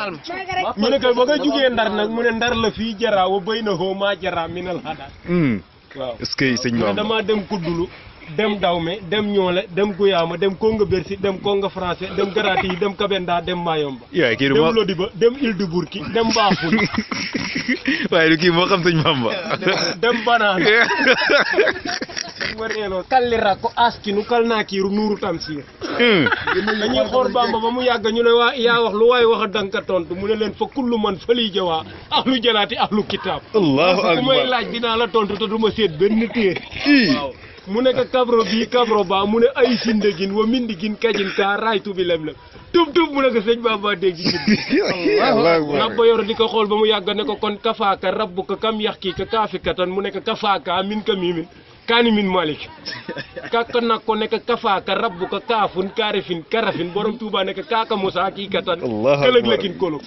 calme. ñu ne ko ba nga jugee ndar nag mu ne ndar la fii jara wa béy na xoo maa jara minal xadaat waaw est-ce que sëñ mu ne Bamba damaa dem kuddulu dem dawme dem ñoole dem guyaama dem konga bersi dem konga français dem garati yi dem kabenda dem mayomba yaay kii du dem ma lodiba dem île de Bourki dem Baful waaye du kii moo xam sëñ Bamba dem banana wareelo kallira ko askinu kalnakiiru nuuru tamsir dañuy xool Bamba ba mu yàgg ñu ne waa yaa wax lu waay wax a danka tontu mu ne leen fa kullu man fali jawaa ahlu jalaati ahlu kitaab allahu ku may akbar laaj dinaa la tontu te du ma seet benn téere ii mu nekk kabro bii kabro ba mu ne ay sindegin wa mindigin kajin ka raytu bi lem-lem tub mu nekk sëñ Bamba dégg ci allahu nag akbar ba yor di ko xool ba mu yàgg ne ko kon kafaaka rabbuka kam yaxkiika kaafikatan mu nekk kafaaka min ka mimin kaani min malik kaka nag ko nekk kafaaka rabbuka kaafun kaarifin karafin borom Tuuba nekk kaaka musa kii katan Allahu akbar. këlëg lekin kolo